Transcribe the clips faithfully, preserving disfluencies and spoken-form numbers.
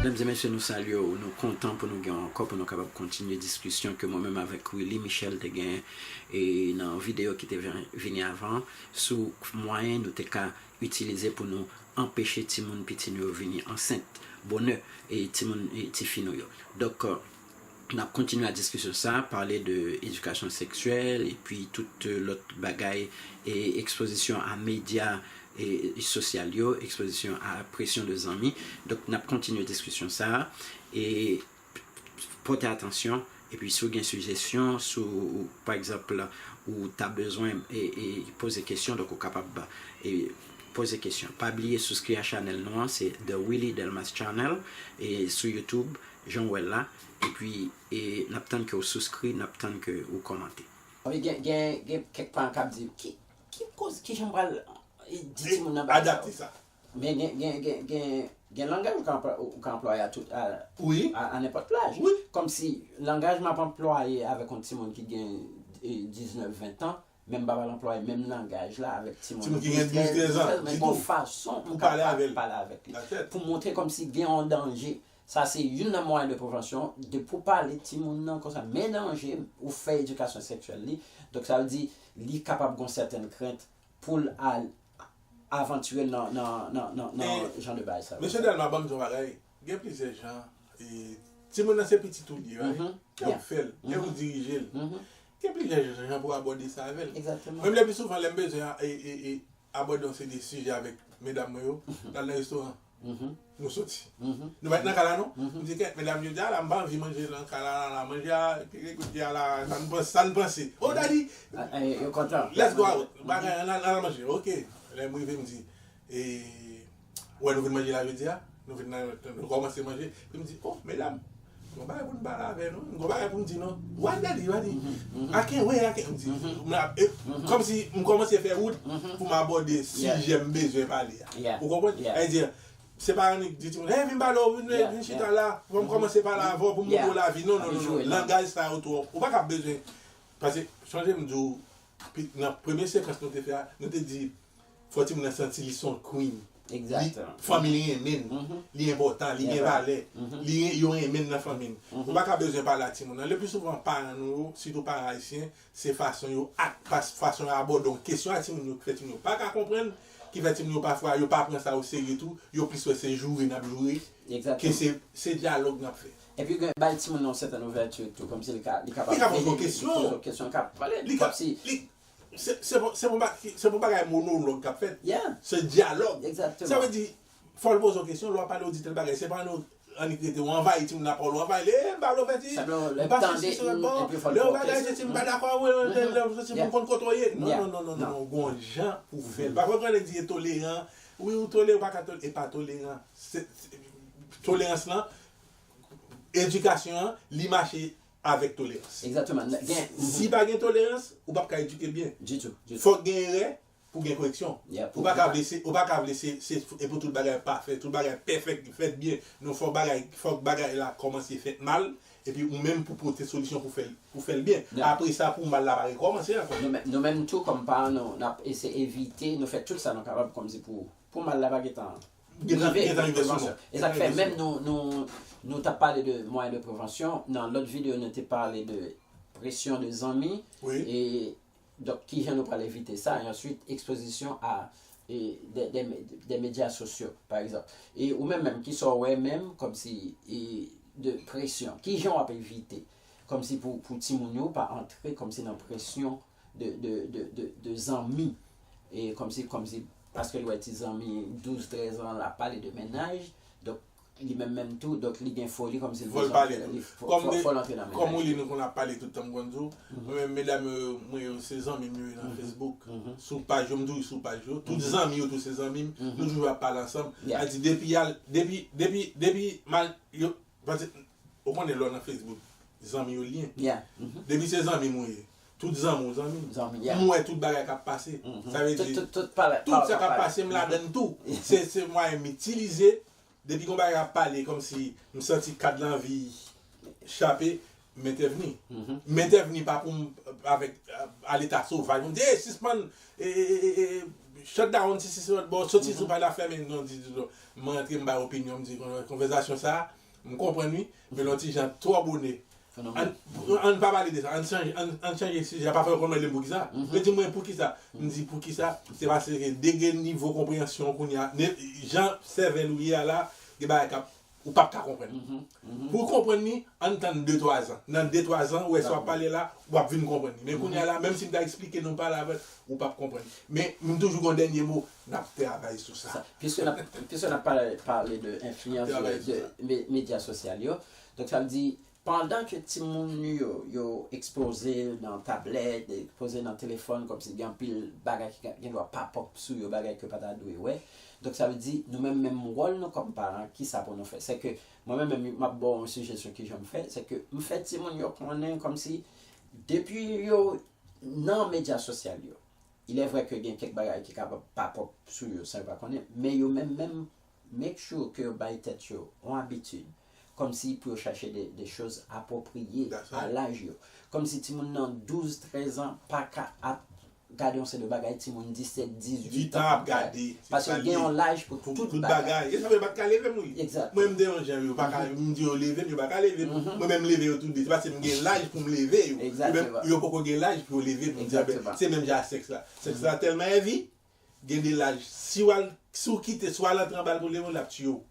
Medam e mesye, nou salye w, nou kontan pou nou gen w ankò, pou nou kapab kontinye diskisyon ke mwen menm avèk Willy Michel te gen e nan videyo ki te vin- vini avan, sou mwayen nou te ka itilize pou nou anpeche timoun piti nou yo vini ansent bonè, e timoun e tifi nou yo. Donk, n ap kontinye a diskisyon sa, pale de edikasyon seksyèl, epi tout lòt bagay, e ekspozisyon a medya e sosyal yo, ekspozisyon a presyon de zanmi. Donk, n ap kontinye diskisyon sa, e pote atansyon, epi si w gen sijesyon, si w, pa egzanp, ou ta bezwen e, e poze kesyon, donk ou kapab e poze kesyon. Pa bliye souskri a chanèl nou an, se The Willy Delmas Channel, e sou YouTube, jan w wè l la, epi e n ap tann ke w souskri, n ap tann ke w kòmante. Gen, gen, gen kèk paran k ap di, ki, ki koz, ki jan m pral e, di timoun nan bagay sa yo? Adapte sa. Men gen, gen, gen, gen, gen langaj ou ka anplwa- ou ka anplwaye a tout, a, Wi. a, a nenpòt laj. Wi. Kòmsi langaj m ap anplwaye avèk yon timoun ki gen e, diznèf, ven tan, men m pa pral anplwaye menm langaj la avèk timoun Timoun ki gen douz, trèz an, men gen yon fason m kapab pale avèk li. Pou montre kòmsi gen yon danje. Sa se youn nan mwayen de prevansyon, de pou pale timoun nan konsa, men danje ou fè edikasyon seksyèl li. Donk, sa vle di, li kapab gen yon sètèn krent pou l al avantire l nan, nan, nan, nan, nan jan de bagay sa yo. Mesye Delmas, ban m di yon bagay. Gen plizyè jan, e, timoun nan se pitit ou li ye, right? Mhm. Yo Yeah. fè l, e ou Mhm. dirije l. Mhm. Gen plizyè jan pou abòde sa avè l. Exactement. Menm le pi souvan, lè m bezwen e, e, e, abòde yon seri de sijè avèk medam mwen yo, Mhm. n al nan restoran. Mhm. Nou soti. Mhm. Nou pa t nan kay la, non? Mhm. M di, kèt, medam, jodi a la, m pa anvi manje nan kay la, la, la, manje a, ki, ki, ki a la, sa n panse, sa n panse. Oh, daddy, Ah, eh, yo kontan. Let's go out. Mhm. Bagay, ann al, ann al manje. Ok. Lè m rive, m di, e, wè, nou vin manje la jodi a, nou vin nan, nou kòmanse manje. Epi m di, oh, medam, gon bagay pou n pale avè nou, gon bagay pou m di nou. What, daddy, daddy? Mhm, mhm. I can't wait, I can't, m di, Mhm. m la, e, Mhm. kòmsi m kòmanse fè wout Mhm. pou m abòde Yeah. sijè m bezwen pale a. Yeah. Ou konprann? Yeah. Sa vle di, se pa annik di timoun, hey, vin pale w, vin, Yeah, vin chita yeah. la, pou m Mhm. kòmanse pale avè w, pou m Yeah. montre w lavi. Non, non, Annik non, non. jwe, non. Langaj sa yo twòp. Ou pa ka bezwen, paske, sonje m di w, pi- nan premye sekans nou te fè a, nou te di, fò timoun nan santi li se yon queen. Exactement. Li, fanmi li renmen l, Mhm. li enpòtan, li Li gen enpòtan. valè, Mhm. li, yo renmen l nan fanmi l. Mhm. Ou pa ka bezwen pale a timoun nan. Le pi souvan, paran nou yo, sitou paran ayisyen, se fason yo ak, pas- fason yo abòde yon kesyon a timoun yo, ki fè timoun yo pa ka konprann, ki fè timoun yo pafwa, yo pa pran sa o serye tou, yo plis wè se joure n ap joure, ke Exactement. se, se dyalòg n ap fè. Epi gen bay timoun nan yon sètèn ouvèti tou, kòmsi li ka, li kapab Li ka poze vini, yon kesyon. poze yon kesyon, li ka pale, Li ka, kòmsi li, se, se, pa- se pa ba- se pa bagay monolog k ap fèt. Yeah. Se dyalòg. Exactement. Sa vle di, fò l poze yon kesyon, lè w ap pale, w di tèl bagay. Se pa nou annik rete, w anvayi timoun nan, pawòl, w anvayi li, e, m pa vle w fè ti, Sa vle w m pa tande, sesi, se mm, bon, epi fò l lè w fè yon bagay, kesyon. se ti, m pa dakò avè w, lè, Mhm. lè, se ti, Yeah. pou konn kontwole. Non, Yeah. non, non, non, non, Yeah. non, gon jan pou fè l. Mhm. Pafwa, gen nèg di e toleran, wi, ou tolere, ou pa ka tolere, e pa toleran. Se, se, tolerans lan, edikasyon an, li mache avèk tolerans. Exactement. Gen, Si mhm. pa gen tolerans, ou p ap ka edike byen. Ditou, ditou. Fòk gen erè pou gen koreksyon. Yeah, Ou pou pa ka vle se, ou pa ka vle se, se, e pou tout bagay pafè, tout bagay pèfèk, fèt byen. Non, fòk bagay, fòk bagay la kòmanse fèt mal, epi ou menm pou pote solisyon pou fè l, pou fè l byen. Yeah. Apre sa, pou mal la pa rekòmanse ankò. Nou menm, nou menm tou, kòm paran, nou, n ap eseye evite, nou fè tout sa nou kapab kòmsi pou, pou mal la pa gentan Gentan, rive, gentan rive sou nou. E sa k fè menm nou, nou, nou t ap pale de mwayen de prevansyon. Nan lòt videyo, nou te pale de presyon de zanmi. Wi. E, donk, kijan nou pral evite sa? E answit, ekspozisyon a, e, de, de, de medya sosyo, pa egzanp. E ou menm menm, kisa w wè menm, kòmsi, e, de presyon? Kijan w ap evite? Kòmsi pou, pou timoun yo pa antre kòmsi nan presyon de, de, de, de, de zanmi. E kòmsi, kòmsi, paske l wè ti zanmi douz, trèz an, l ap pale de mennaj, donk, li menm menm tou, donk, li gen foli, kòmsi l Fò l bezwen pale antre, tou. li fò, Kòm fò, de, fò l antre nan kòm mennaj. ou li nou konn ap pale tout tan, m konn di w, Mhm. mwen menm, medam, euh, mwen yo, se zanmi m yo ye nan Mhm. Facebook. Mhm. Sou paj yo, m toujou sou paj yo. Tout Mhm. zanmi yo tou se zanmi m. Mhm. Nou toujou ap pale ansanm. Yeah. Sa di, depi y al, depi, depi, depi mal, yo, paske, ou konnen lè w nan Facebook, zanmi yo liyen. Yeah. Mhm. Depi se zanmi m ou ye, tout zanmi w zanmi m. Zanmi, yeah. M wè tout bagay k ap pase. Mhm. Sa vle Tout, di, tout, tout pale, tout pale, sa k ap pale. pase, m Mhm. ladann tou. Se, se mwayen m itilize. Depi gon bagay ap pale, kòmsi m santi kad lanvi chape, m entèvni. Mhm. M entèvni pa pou m avèk, a leta sovaj. M di, "Ey, sispann, e, e, e, e, e, shut down, si, si, si, bon, soti sou paj la, fèmen, non, di, di, di, mwen antre, m bay opinyon, m di, konvèsasyon sa, m konprann wi, men lè yon ti jan twò bonè. An, an pa pale de sa, an chanje, an, an chanje sijè, pa fè yo konn mande m poukisa. Yo di mwen poukisa. M di poukisa, se paske degre nivo konpreyansyon kounye a, ne- jan sèvèl ou ye a la, gen bagay k ap, ou p ap ka konprann. Pou w konprann li, ann tann de twa zan. Nan de twa zan, ou wè sa w ap pale la, w ap vin konprann li. Men kounye a la, menm si m ta eksplike nou pale avè l, ou p ap konprann li. Men m toujou gen yon dènye mo, n ap travay sou sa. Sa, piske n ap, piske n ap pale, pale de enfliyans de, de me- medya sosyal yo, donk sa vle di, pandan ke timoun yo, yo ekspoze nan tablèt, ekspoze nan telefòn, kòmsi gen anpil bagay ki gen dwa pop up sou yo, bagay ke pa ta dwe wè. Donk, sa vle di, nou menm, menm wòl nou kòm paran, kisa pou nou fè? Se ke, mwen menm, menm, m ap ba w yon sijesyon kijan m fè, se ke m fè timoun yo konnen kòmsi, depi yo nan medya sosyal yo, il est vrai ke gen kèk bagay ki kapab pop up sou yo san yo pa konnen, men yo menm, menm, make sure ke yo bay tèt yo yon abitid, kòmsi pou yo chache de, de choz apwopriye a laj yo. Kòmsi timoun nan douz, trèz an pa ka ap gade yon seri de bagay timoun disèt, dizuit an ap gade. Paske gen yon laj pou tout bagay. E sa fè yo pa t ka leve m, wi. Mwen, m te yon jan, yo pa ka, m di yo leve m, yo pa ka leve m. Mwen menm, m leve yo tou de. Se paske m gen laj pou m leve yo. Yo menm, yo poko gen laj pou yo leve m. M di, "A ben, se menm jan ak sèks la." Sèks la tèlman heavy, gen de laj. Si w al, si w kite, si w al antre anba l pou leve w, l ap tiye w.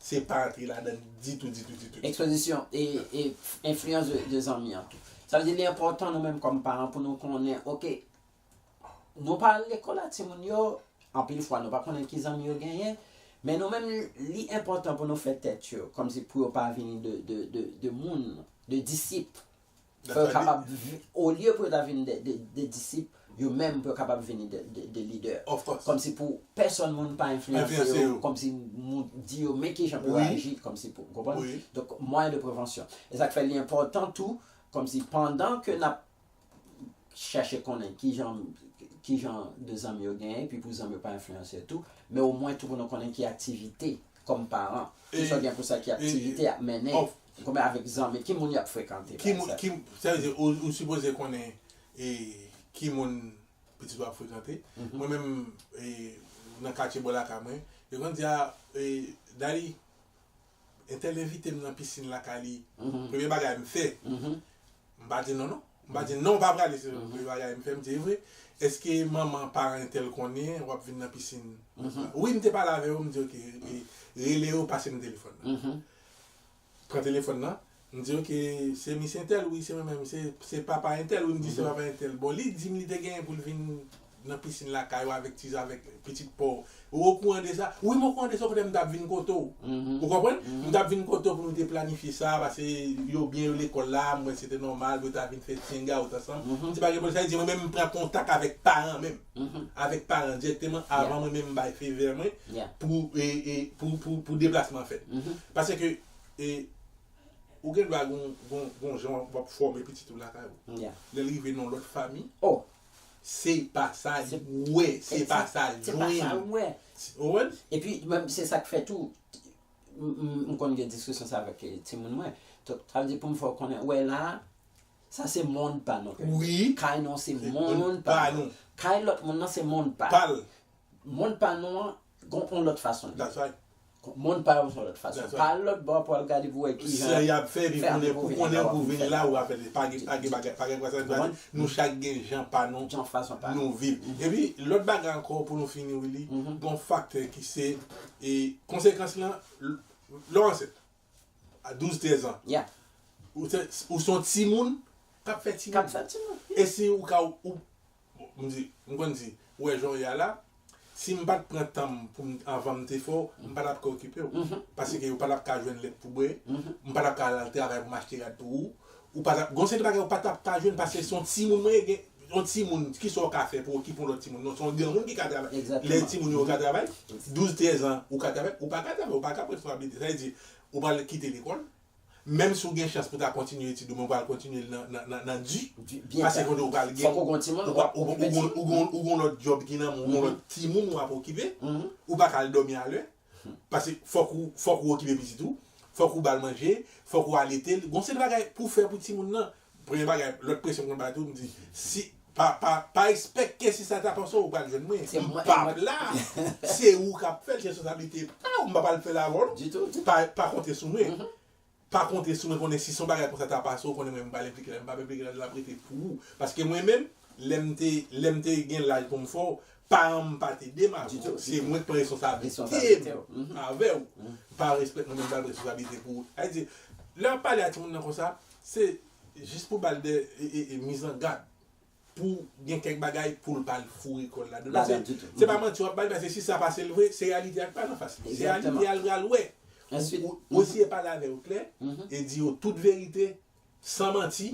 Se pa antre ladan ditou, ditou, ditou, ditou. Ekspozisyon e, e enfliyans de, de zanmi an tou. Sa vle di, li enpòtan nou menm kòm paran pou nou konnen, oke, nou pa al lekòl a timoun yo, anpil fwa nou pa konnen ki zanmi yo genyen, men nou menm, li enpòtan pou nou fè tèt yo, kòmsi pou yo pa vini de, de, de, de moun, de disip. Fò yo kapab, olye pou yo ta vin de, de, de disip, yo menm pou yo kapab vini de, de, de lidè. Kòmsi pou pèsòn moun pa enfliyanse yo, kòmsi moun di yo men kijan pou yo aji, kòmsi pou, konprann? Donk, mwayen de prevansyon. E sa k fè li enpòtan tou, kòmsi pandan ke n ap chache konnen kijan, kijan de zanmi yo genyen, epi pou zanmi yo pa enfliyanse yo tou, men omwen tou pou nou konnen ki aktivite kòm paran, kisa w gen pou sa, ki aktivite y ap mennen, konbyen avèk zanmi, ki moun y ap frekante, ki moun, ki, sa vle di, ou, ou sipoze konnen e, ki moun pitit ou ap frekante. Mwen menm, e, nan katye bò lakay mwen, yo konn di, "A, e, Dali, entèl envite m nan pisin lakay li." Premye bagay m fè, m pa di non, non. M pa di non, w pa prale, se premye bagay m fè, m di, "E vre, èske manman paran entèl konnen w ap vin nan pisin?" Wi, m te pale avè yo, m di, "Oke, e, rele yo, pase m telefòn nan." Pran telefòn nan, m di, "Oke, se misye entèl, wi, se mwen menm, se, se papa entèl, wi," m di, "Se papa entèl." Bon, li di m li te genyen pou l vin nan pisin lakay ou avèk ti, avèk pitit pa w. Ou okouran de sa? Wi, m okouran de sa, kote m t ap vin kote w. Ou konprann? M t ap vin kote w pou nou te planifye sa, paske yo byen yo lekòl la, m wè se te nòmal pou yo ta vin fè ti hangout ansanm. M di, "Pa gen pwoblèm." Sa vle di, mwen menm, m pran kontak avèk paran menm. Avèk paran dirèkteman, avan mwen menm m bay fevè mwen pou, e, e, pou, pou, pou deplasman fèt. Paske, e, ou gen dwa gon, gon, gon jan w ap fòme pitit ou lakay ou. Lè l rive nan lòt fanmi, se pa sa l wè, se pa sa l jwenn. Ou konprann? Epi, menm se sa k fè tou, m, m, m konn gen diskisyon sa avèk, e, timoun mwen. Donk, sa vle di pou m fè w konnen, wè la, sa se mond pa nou. Wi. Kay nou se mond pa nou. Kay lòt moun nan se mond pa l. Mond pa nou an, gon yon lòt fason. That's right. Mond pa yo se yon lòt fason. Pa al lòt bò pou al gade pou wè kijan y ap fè, epi konnen pou konnen pou vin la, ou ap fè. Pa gen, pa gen bagay, pa gen bagay. Nou chak gen jan pa nou, jan fason pa nou viv. Epi, lòt bagay ankò pou nou fini, Willy, gon faktè ki se, e, konsekans lan, l-, lè w ansent, a douz, trèz an. Ou se, ou se yon timoun k ap fè timoun. K ap fè timoun. E si ou ka, ou, m di, m konn di, ou wè jan w ye a la, si m pa t pran tan m pou m, anvan m te fè w, m pa t ap ka okipe w. Paske ou pa t ap ka jwenn lèt pou bwè, m pa t ap ka al travay pou m achte rad pou ou, ou pa t ap, gon seri de bagay ou pa t ap ka jwenn paske se yon timoun mwen ye, gen, yon timoun, kisa w ka fè pou okipe yon lòt timoun? Non, se yon granmoun ki ka travay. Lè timoun yo ka travay, douz, trèz an, ou ka travay, ou pa ka travay, ou pa ka pran responsablite. Sa vle di, ou pral kite lekòl, menm si w gen chans pou ta kontinye etid ou, men w pral kontinye l nan, nan, nan, nan di. Paske kounye a ou pral gen, ou gon, ou gon, ou gon lòt djòb ki nan men w, ou gon lòt timoun w ap okipe, ou pa ka al dòmi alè. Paske fòk ou, fòk ou okipe pitit ou, fòk ou ba l manje, fòk ou alete l. Gon seri de bagay pou w fè pou timoun nan. Premye bagay, lòt presyon m konn bay tou, m di, si, Pa, pa, pa ekspekte si sa ta pase w, ou pral jwenn mwen. M p ap la. Se ou k ap fè l, se responsablite pa w. M pa pral fè l avè w, non. Pa, pa konte sou mwen. Pa konte sou mwen, konnen si se yon bagay konsa ta pase w, konnen mwen m pral enplike la, m p ap enplike la, l ap rete pou ou. Paske mwen menm, lè m te, lè m te gen laj pou m fè w, paran m pa t ede m avè w. Se mwen k pran responsablite m avè w. Pa respèk mwen menm, m pral pran responsablite pou ou. Sa vle di, lè w ap pale a timoun nan konsa, se jis pou ba l de, e, e, e, mizangad. Pou gen kèk bagay pou l pa al foure kò l ladan. Paske se pa manti w ap bay, paske si sa pase l vre, se reyalite a k pa nan fas li. Se reyalite a l pral wè. Ou, ou, ou eseye pale avè yo klè, e di yo tout verite, san manti,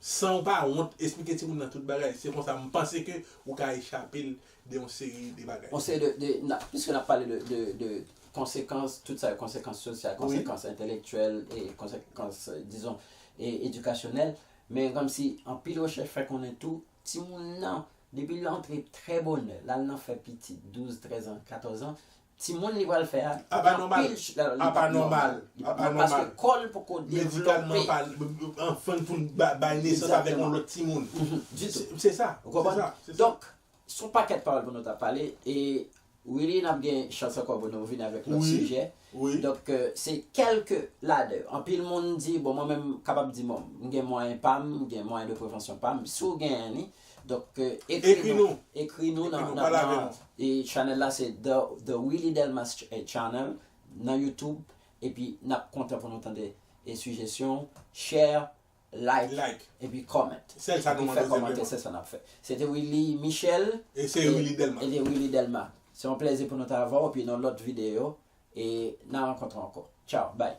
san w pa wont, esplike timoun nan tout bagay. Se konsa m panse ke ou ka echape l de yon seri de bagay. Yon seri de, de, n ap, piske n ap pale de, de, de konsekans, tout sa yo, konsekans sosyal, konsekans entelektyèl, e konsekans, dizon, e edikasyonèl. Men kòmsi anpil rechèch fè konnen tou, timoun nan, depi l antre trè bonè, l al nan fè pitit, douz, trèz an, katòz an, timoun li pral fè a, li gen anpil ch-, li pa nòmal. Li pa nòmal. Paske kò l poko devlope. Medikalman pale, anfen, pou n ba-, bay nesans avèk yon lòt timoun. Ditou. Se, se sa. Ou konprann? Se sa, se sa. Donk, se yon pakèt pawòl pou nou ta pale, e Willy, n ap gen chans ankò pou nou vini avèk lòt sijè. Donk, euh, se kèlke ladan yo. Anpil moun di, bon, mwen menm, m kapab di, bon, m gen mwayen pa m, m gen mwayen de prevansyon pa m. Si w genyen li, donk, euh, ekri nou. Ekri nou nan, nan, nan, e chanèl la, se The, The Willy Delmas ch-, eh, Channel, nan YouTube. Epi, n ap kontan pou nou tande e sijesyon, share, like, epi comment. Epi fè kòmantè, se sa n ap fè. Se te Willy Michel e se Willy Delma. E te Willy Delma. Se yon plèzi pou nou ta avè w, epi nan lòt videyo, e n a rankontre ankò. Tchaw, bye.